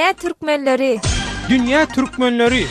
Dünýä türkmenleri! Dünýä türkmenleri!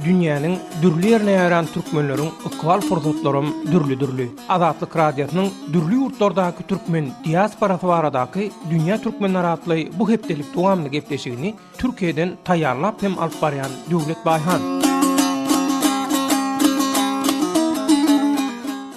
Dünýäniň dürli ýerine ýaýran türkmenleriň ykbal pursatlaram dürli-dürli. Azatlyk Radiosynyň dürli ýurtlardaky türkmen diasporasy baradaky Dünýä türkmenleri atly bu hepdelik dowamly gepleşigini Türkiýeden taýýarlap hem alyp barýan Döwlet Baýhan.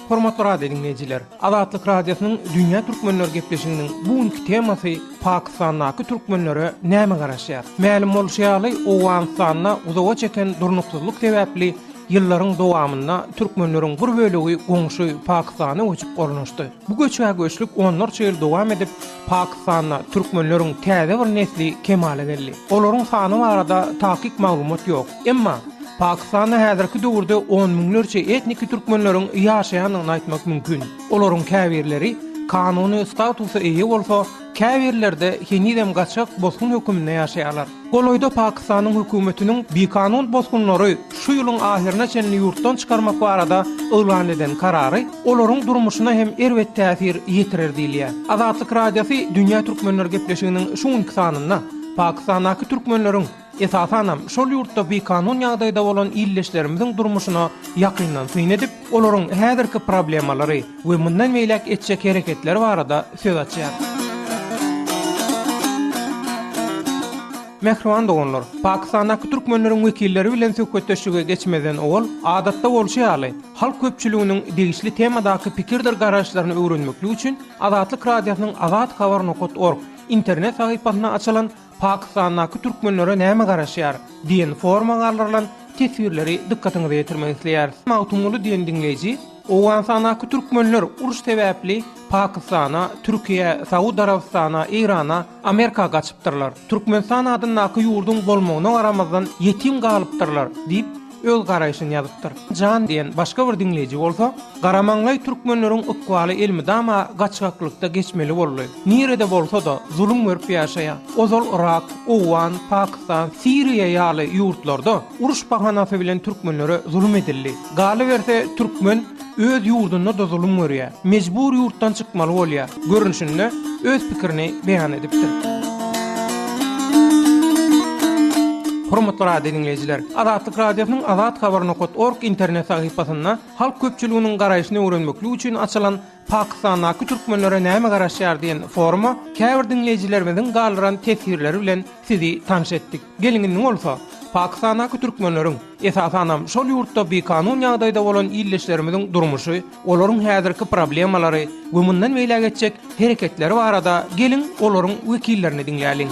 Hormatly radio diňleýjiler, Azatlyk Radiosynyň Dünýä Türkmenleri gepleşiginiň bu günki temasy Pakistandaky türkmenlere näme garaşýar? Mälim bolşy ýaly, Owganystanda uzaga çeken durnuksyzlyk sebäpli ýyllaryň dowamynda türkmenleriň bir bölegi goňşy Pakistana göçüp ornaşdy. Bu göçhä-göçlük onlarça ýyl dowam edip, Pakistanda türkmenleriň täze bir nesli kemala geldi. Olaryň sany barada takyk maglumat ýok. Emma, Pakistanda häzirki döwürde on müňlerçe etniki türkmenleriň ýaşaýandygyny aýtmak mümkin. Olaryň käbirleri kanuny statusa eýe bolsa, käbirleri-de henizem gaçak bosgun höküminde ýaşaýarlar. Golaýda Pakistanyň hökümetiniň bikanun bosgunlary şu ýylyň ahyryna çenli ýurtdan çykarmak barada yglan eden karary olaryň durmuşyna hem erbet täsir ýetirer diýilýär. Azatlyk Radiosy Dünýä Türkmenleri gepleşiginiň şu günki sanynda Pakistandaky türkmenleriň, esasanam şol ýurtda bikanun ýagdaýda bolan ildeşlerimiziň durmuşyna ýakyndan syn edip, olaryň häzirki problemalary we mundan beýläk etjek hereketleri barada söz açýar. Mähriban doganlar, Pakistandaky türkmenleriň wekilleri bilen söhbetdeşlige geçmezden owal, adatda bolşy ýaly, halk köpçüliginiň degişli temadaky pikirdir garaýyşlaryny öwrenmeklik üçin Azatlyk Radiosynyň Azat Habar nokat org internet sahypasynda açylan Pakistandaky türkmenlere näme garaşýar? diýen foruma galdyrylan teswirleri dykgatyňyza ýetirmek isleýäris. Magtymguly diýen diňleýji, Owganystandaky türkmenler uruş sebäpli Pakistana, Türkiýä, Saud Arabystana, Eýrana, Amerika gaçypdyrlar. Türkmenistan adyndaky ýurduň bolmagyna garamazdan ýetim galypdyrlar diýip, öz garaýşyny ýazypdyr. Jan diýen başga bir diňleýji bolsa, Garamaňlaý türkmenleriň ykbaly elmydama gaçgaklykda geçmeli boldy. Nirede bolsa-da, zulum görüp ýaşaýar. Ozal Yrak, Owgan, Pakistan, Siriýa ýaly ýurtlarda uruş bahanasy bilen türkmenlere zulum edildi. Galyberse, türkmen öz ýurdunda-da zulum görýär. Mejbur ýurtdan çykmaly bolýar. Görnüşinde öz pikirini beýan edipdir. Hormatly radio diňleýjiler! Azatlyk Radiosynyň Azat Habar nokat org internet sahypasynda Halk köpçüliginiň garaýşyny öwrenmeklik üçin açylan Pakistandaky türkmenlere näme garaşýar diýen foruma käbir diňleýjilerimiziň galdyran teswirleri bilen sizi tanyş etdik. Geliň indi bolsa, Pakistandaky türkmenleriň, esasanam şol ýurtda bikanun ýagdaýda bolan ildeşlerimiziň durmuşy, olaryň häzirki problemalary we mundan beýläk etjek hereketleri barada geliň olaryň wekillerini diňläliň.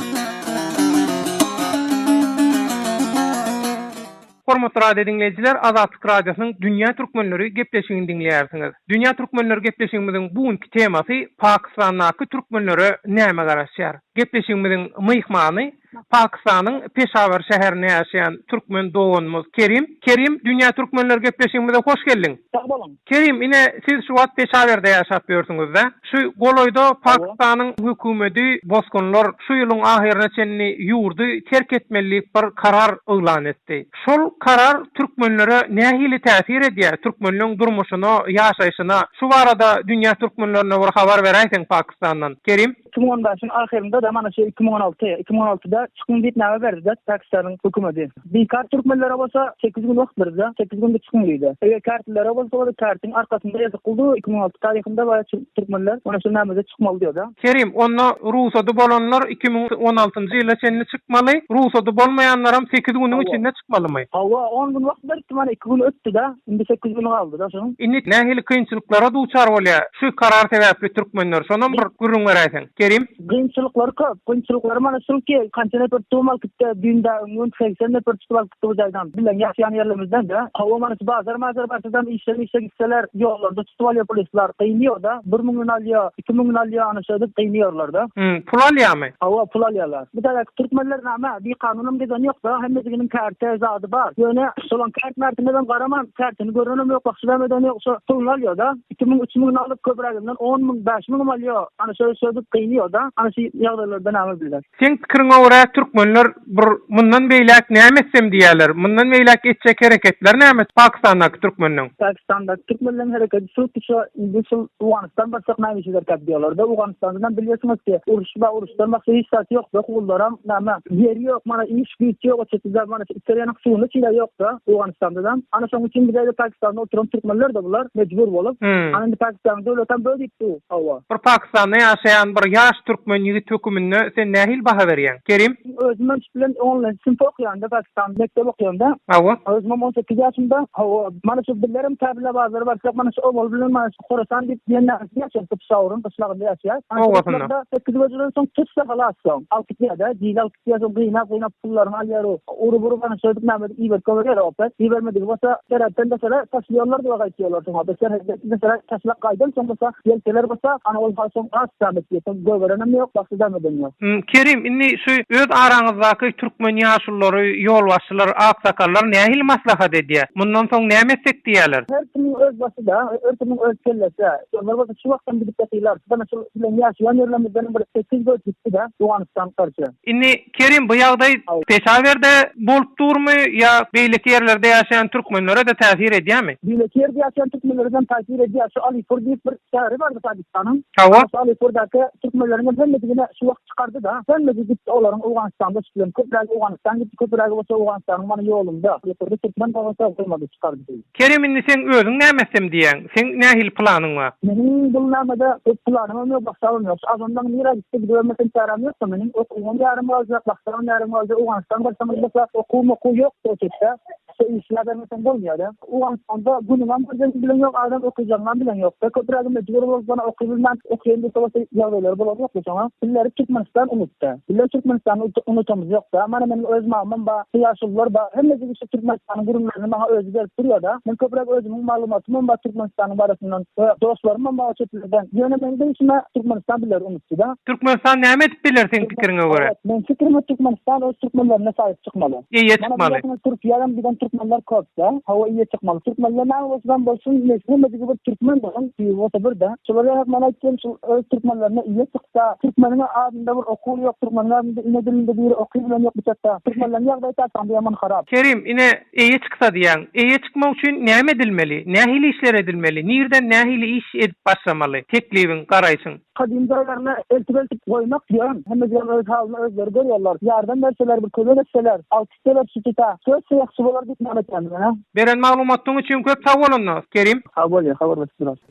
Hormatly radio diňleýjiler, Azatlyk Radiosynyň Dünýä Türkmenleri gepleşigini diňleýärsiňiz. Dünýä Türkmenleri gepleşigimiziň bu günki temasy Pakistandaky türkmenlere näme garaşýar? Gepleşigimiziň myhmany Pakistanyň Peşawar şäherinde ýaşaýan türkmen doganymyz Kerim. Kerim, Dünýä Türkmenleri gepleşigimize hoş geldiň. Sag boluň. Kerim, ine siz şu wagt Peşawerde ýaşap ýörsüňiz-dä? Şu golaýda Pakistanyň hökümeti bosgunlar şu ýylyň ahyryna çenli ýurdy terk etmeli diýip bir karar yglan etdi. Şol karar türkmenlere nähili täsir edýär, türkmenleň durmuşyna, ýaşaýşyna? Şu barada dünýä türkmenlerine bir habar beräýseň Pakistandan. Kerim? 2015-iň ahyrynda-da mana şu 2016, 2016-da çykyň diýip näme berdi-de Pakistanyň hökümeti. Bikar türkmenlere bolsa sekiz gün wagt berdi-de, sekiz günde çykyň diýdi. Eger kartlilere bolsa bolsa kartyň arkasynda ýazyklydy 2016 taryhynda we türkmenler mana şu nämede çykmaly diýdi. Kerim, onda rugsady bolanlar 2016-njy ýyla çenli çykmaly, rugsady bolmaýanlaram sekiz günüň içinde çykmalymy? Hawa, on gün wagt beripdi mana iki gün ötdi-de, indi sekiz güni galdy-da şonuň. Indi nähili kynçylyklara duçar bolýar şu karar sebäpli türkmenler, şonam bir gürrüň beräýseň, Kerim? Kynçylyklary köp. Kynçylyklary mana şul ki, kança neper tutum alyp gitdi, düýn da öňňün 80 neper tutup alyp gitdi bu jaýdan. Bilen ýaşaýan ýerlerimizden-de. Hawa mana şu bazar-mazar barsadan işden işe gitseler, ýollarda tutup alýar polisler. Gynaýar-da. Bir müňüni alýar, iki müňüni alýar, ana şeýdip gynaýarlar-da. Hum, pul alýarmy? Hawa, pul alýarlar. Bu taýdaky türkmenler name, bikanunam gezen ýok-da, hemmejiginiň karte zady bar. Ýöne şolaň kart-martynedem garaman, kartyny görenem ýok, bagşydam eden ýok, şo puluny alýar-da. Iki müň, üç müňüni alyp, köpräginden on müň, bäş müňem alýar. Ana şeýdip, şeýdip gynaýar. gynýar-da. Ana şu ýagdaýlarda näme biler. Seň pikiriňe görä türkmenler bir mundan beýläk näme etsem diýýärler? Mundan beýläk etjek hereketleri näme Pakistandaky türkmenleň? Pakistandaky türkmenleň hereketi şu ki şu indi şu Owganystan barsak näme iş ederkäk diýýärler-de. Owganystandanam bilýärsiňiz ki uruş bar uruşdan başga hiç zat ýok-da hullaram näme ýeri ýok mana iş güýç ýok o çetde mana şu içer ýanak suwuny çile ýok-da Owganystandadam. Ana şoň üçin bize Pakistanda oturan türkmenler-de bular mejbur bolup. Ana indi Pakistanyň döwletem böyle diýip dur. Hawa. Bir Pakistanda ýaşaýan bir ýaş türkmen ýigit höküminde sen nähili baha berýäň? Kerim? Özümem şu bilen onlaýn synp okaýanda Pakistanda mekdep okaýanda. Hawa. Özümem 18 ýaşymda. Hawa. Mana şu billerim Kabile bazary barsak mana şu owal bilen mana şu Horasan diýip diýen närsini ýaşaýas Pişawryň gyşlagynda ýaşaýas. Obasynda. 8 bejeden soň tutsa halas soň. Alyp gitýär-de, dili alyp gitýär soň gynap gynap pullaryny alýar o. Urup urup ana şeýdip näme edip iberip goýberýär opet. Ibermedigi bolsa serhetden daşara taşlaýarlar diýip gaýtýarlar soň opet. Serhetden daşara taşlap gaýdan soň bolsa gelseler bolsa ana ol soň has dam etýär. Soň goýberenem ýok, başga dam eden ýok. Kerim indi şu öz araňyzdaky türkmen ýaşululary, ýolbaşçylar, aksakallar nähili maslahat edýär? Mundan soň näme etsek diýýärler? Her kimiň öz başy-da, her kimiň öz kellesi. Şolar bolsa şu wagtam gidip ýatyrlar. Şu şu bilen ýaşaýan ýerlerimizden bir 8 göç gitdi-de Owganystan garşy. Indi Kerim bu ýagdaý Peşawerde bolup durmy ýa beýleki ýerlerde ýaşaýan türkmenlere-de täsir edýärmi? Beýleki ýerde ýaşaýan türkmenlere hem täsir edýär. Şu Alipur diýip bir şäheri bardy Pakistanyň. Hawa. Şu Alipurdaky türkmenleriň hem hemmesigini şu wagt çykardy-da. Hemmesi gitdi olaryň Owganystanda şu bilen köprägi Owganystan gitdi, köprägi bolsa Owganystanyň mana ýolunda. Alipurda türkmen bolsa goýmady çykardy. Kerim indi seň özüň näme etsem diýýäň? Seň nähili planyň bar? Meniň bul nämede köp planymam ýok, maksabam ýok. Şu azandan nirä gitse gidibermesem çäräm ýok-da meniň. Okuwym ýarym galjak, maksabam ýarym galjak. Owganystan barsaňyz bolsa okuw-mokuw ýok-da o çetde. Şu işläbermeseň bolmaýar-da. Owganystanda günüňem görjegini bilen ýok, adam okyjagyňam bilen ýok-da. Köprägi mejbur bolup bana okybilmän okaýyn diýse bolsa ýagdaýlary bolan ýok-da şoňa. Bizleri Türkmenistan unutdy. Bizler Türkmenistany unutamyz ýok-da. Mana meniň öz mamam bar, ýaşulular bar. Hemmesi şu Türkmenistanyň gürrüňlerini maňa özi berip durýar-da. Men köpräk özümiň maglumatymam bar Türkmenistanyň barasyndan we dostlarymam bar o çetlerden. Ýöne meniň bilşime Türkmenistan bizleri unutdy-da. Türkmenistan näme edip biler seň pikiriňe görä? Evet, meniň pikrime Türkmenistan öz türkmenlerine saýyp çykmaly. Eýe çykmaly. Mana bilýärsiňiz Türkiýeden giden türkmenler köp-de. Hawa eýe çykmaly. Türkmenler näme bolsam bolsun, hemmesi bir türkmen bolan, düýbi bolsa bir-de. Şolar ýaly men aýtýan şu öz türkmenlerine eýe çyksa, türkmeniň adynda bir okuw ýok, türkmeniň adynda ene dilinde biri oky bilen ýok bu çetde. Türkmenleriň ýagdaýy taýdan ýaman harap. Kerim, ine, eýe çyksa diýýäň. Eýe çykmak üçin näme edilmeli? Nähili işler edilmeli? Nirden nähili iş edip başlamaly? Teklibiň, garaýşyň? Gadym jaýlaryna eltip-eltip goýmak diýen. Hemme diýen öz halyny özleri görýärler. Ýardam berseler, bir kömek etseler, alyp gitseler şu çete, köp ýagşy bolar diýip näme etýän men-ä. Beren maglumatlyň üçin köp sag bol onda, Kerim. Sag bolýa, habarlaşyp durarys.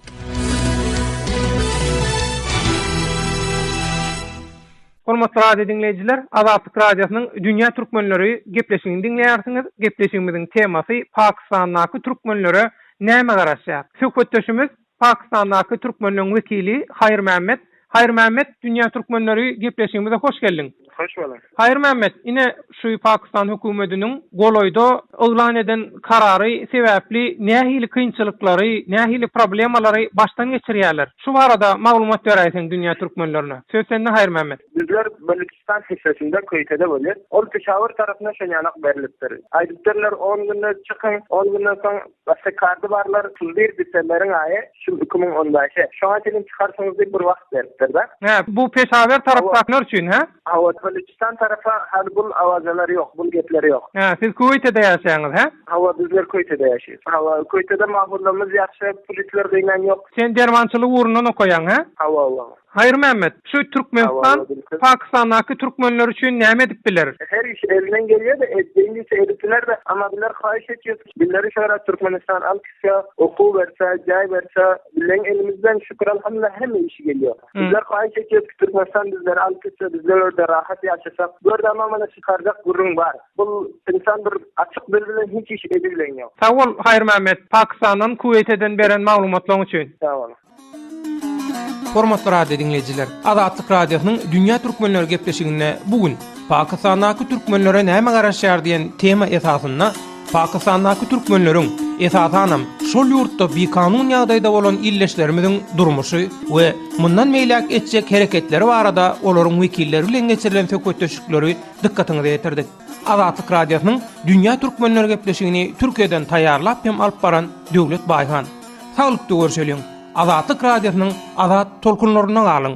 Hormatly radio diňleýjiler, Azatlyk Radiosynyň Dünýä Türkmenleri gepleşigini diňleýärsiňiz. Gepleşigimiziň temasy Pakistandaky türkmenlere näme garaşýar? Söhbetdeşimiz Pakistandaky türkmenleň wekili Haýyrmämmet. Haýyrmämmet, Dünýä Türkmenleri gepleşigimize hoş geldiň. Hoş bulduk. Haýyrmämmet, ine şu Pakistan höküwmediniň golaýda yglan eden karary sebäpli nähili kynçylyklary, nähili problemalary başdan geçirýärler? Şu barada maglumat beräýseň dünýä türkmenlerine. Söz sende Haýyrmämmet. Bizler Belüçistan hissesinde Köýtede bolýas. Ol Peşawar tarapyndan şonýanak berlipdir. Aýdypdyrlar on günde çykyň, on günden soň Başga karty barlar 31 desemberiň aýy şu 2015-e. Şoňa çenli çykarsyňyz diýip bir wagt beripdir-de. Hä, bu Peşawer tarapdakylar üçin, hä? Hawa, Belüçistan tarapa hali bul awazalar ýok, bul gepler ýok. Hä, siz Kuweýtede ýaşaýaňyz, hä? Hawa, bizler Kuweýtede ýaşaýas. Hawa, Kuweýtede mahullamyz ýagşy, polisler gynan ýok. Sen dermançylyk ugrundan okaýaň, hä? Hawa, hawa. Haýyrmämmet, şu Türkmenistan Pakistandaky türkmenler üçin näme edip biler? Her iş elinden gelýär-de, edýän diýse edip biler-de, amma bizler haýyş etýäs, bizleri şöyle Türkmenistan alyp gitse, okuw berse, jaý berse, bizleň elimizden şükür alhamdulillah hemme işi gelýär. Bizler haýyş etýäs ki Türkmenistan bizleri alyp gitse, bizler orada rahat ýaşasak. Bu ýerde amma mana çykarjak gürrüň bar. Bul insan bir açyk dil bilen hiç iş edibilen ýok. Sag bol Haýyrmämmet, Pakistandan Kuweýteden beren maglumatlaň üçin. Sag boluň. Hormatly radio diňleýjiler, Azatlyk Radiosynyň Dünýä Türkmenleri gepleşiginde bu gün Pakistandaky türkmenlere näme garaşýar diýen tema esasynda Pakistandaky türkmenleriň, esasanam, şol ýurtda bikanun ýagdaýda bolan ildeşlerimiziň durmuşy we mundan beýläk etjek hereketleri barada olaryň wekilleri bilen geçirilen söhbetdeşlikleri dykgatyňyza ýetirdik. Azatlyk Radiosynyň Dünýä Türkmenleri gepleşigini Türkiýeden taýýarlap hem alyp baran Döwlet Baýhan. Saglykda görşeliň! Azatlyk Radiosynyň azat tolkunlarynda galyň!